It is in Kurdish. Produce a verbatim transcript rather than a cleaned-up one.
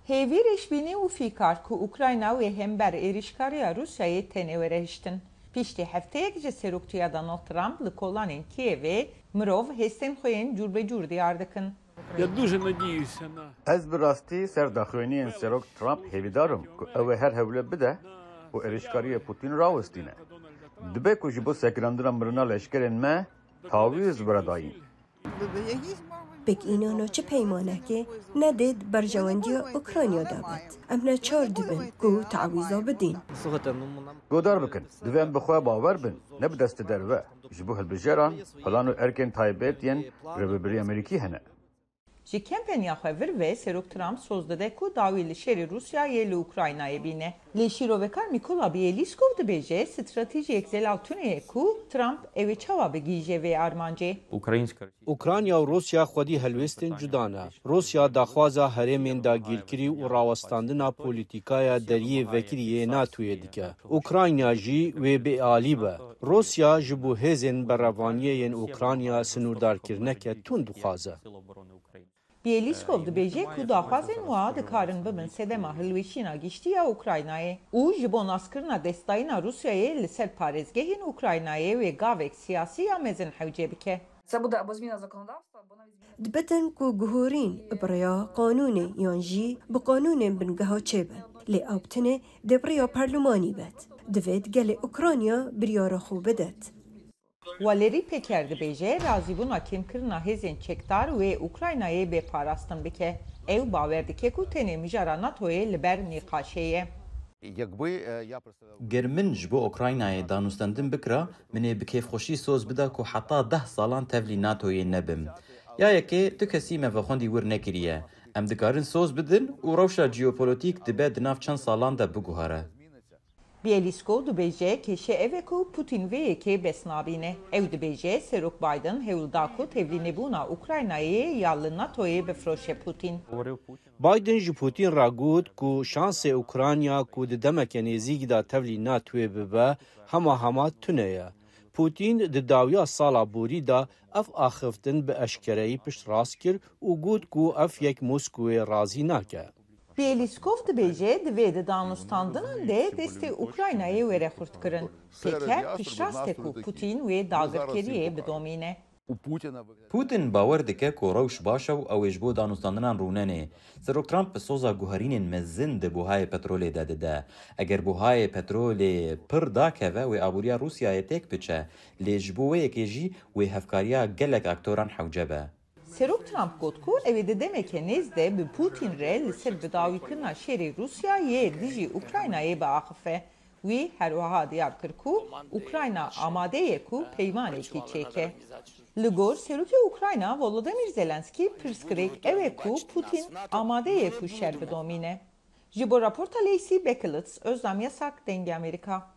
Hêvî, rêşbînî û fîkar ku Ukrayna wê hember êrîşkariya Rûsyayê tenê were hiştin. Piştî hefteyek ji seroktiya Donald Trump li kolanên Kîevê mirov hêstên xwe yên cûrbecûr diyar dikin. Я дуже надіюся на Ez bi rastî ser daxuyaniyên Serok Trump hêvîdar im ku ew ê her hewle bide û êrîşkariyê Putin rawestîne. Dibe ku ji bo sekinandina mirina leşkerên me tawîz were dayîn. Pêk înana çi peymanekê nedê di berjewendiya Ukrayna de bit. Em neçar dibin ku tawîza bidîn. Godar bikin, divê em bi xwe bawer bin, ne bi destê derve. Ji bo hilbijeran, plan û erkên taybet yên Rêvebirî Amerîkî hene. Ji kampanya xwe vir ve Serok Trump soz dide ku dawî li şerê Rûsyayê li Ukraynayê bîne. Lê şîrovekar Mikola Bielîskov dibêje, stratejiyek zelal tune ye ku Trump ew ê çawa bigihîje vê armancê. Ukrayna û Rûsya xwedî helwêstên cuda ne. Rûsya daxwaza herêmên dagîrkirî û rawestandina polîtîkaya deriyê vekirî yê NATOyê dike. Ukrayna jî wê bêalî be. Rûsya ji bo hêzên berevaniyê yên Ukrayna sinûrdarkirineke tund dixwaze. Bielîskov dibêje ku daxwazên wiha dikarin bibin sedema hilweşîna giştî ya Ukraynayê û ji bo naskirina destdayîna Rûsyayê li ser parêzgehên Ukraynayê wê gavek siyasî ya mezin hewce bike. Це буде або зміна законодавства, або навіть зміна Dibitin ku guhorîn bi rêya qanûnê yan jî bi qanûnên bingeha çêbin. Lê ew bi tenê dê bi rêya perlemanî bet. Divêt gelê Ukrayna biryara xwe bidet. Valerî Peker dibêje, razîbûna kêmkirina hêzên çekdar wê Ukraynayê bê parastin bike. Ew bawer dike ku tenê mijara NATOyê li ber nîqaşê ye. Якби е, я представляв Ger min ji bo Ukraynayê danûstendin bikira, min ê bi kêfxweşî soz bida ku heta deh salan tevlî NATOyê nebim. Ya yekê, tu kesî me vexwendî wir nekiriye. Em dikarin soz bidin û rewşa jeopolotîk dibe di nav çend salan de biguhere. Bielîskov dibêje, kêşe ev e ku Putin vê yekê bes nabîne. Ew dibêje, Serok Biden hewl da ku tevlînebûna Ukraynayê ya li NATOyê bifiroşe Putin. Biden ji Putin re got ku şansê Ukrayna ku di demeke nêzîk de tevlî NATOyê bibe, hema hema tune ye. Putin di dawiya sala borî de ev axiftin bi eşkereyî piştrast kir û got ku ev yek Moskowê razî nake. Bielîskov dibêje, divê di danûstandinan de destê Ukraynayê were xurtkirin. Peker piştrast e ku Putin wê dagirkeriyê bidomîne. Putin bawer dike ku rewş baş e û ew ê ji bo danûstandinan rûnenê. Serok Trump bi soza guherînên mezin di buhayê petrolê de dide. Eger buhayê petrolê pir dakeve, wê aboriya Rûsyayê têk biçe. Lê ji bo wê yekê jî wê hevkariya gelek aktoran hewce be. Serok Trump got ku ew ê di demeke nêz de bi Putin re li ser bidawîkirina şerê Rûsya yê dijî Ukraynayê biaxife. Wî her wiha diyar kir ku Ukrayna amade ye ku peymanekî çêke. Li gor Serokê Ukrayna Volodymyr Zelenskî pirsgirêk ew e ku Putin amade ye ku şer bidomîne. Ji bo raporta Lacey Bekelitz, Özlem Yasak, Dengê Amerîka.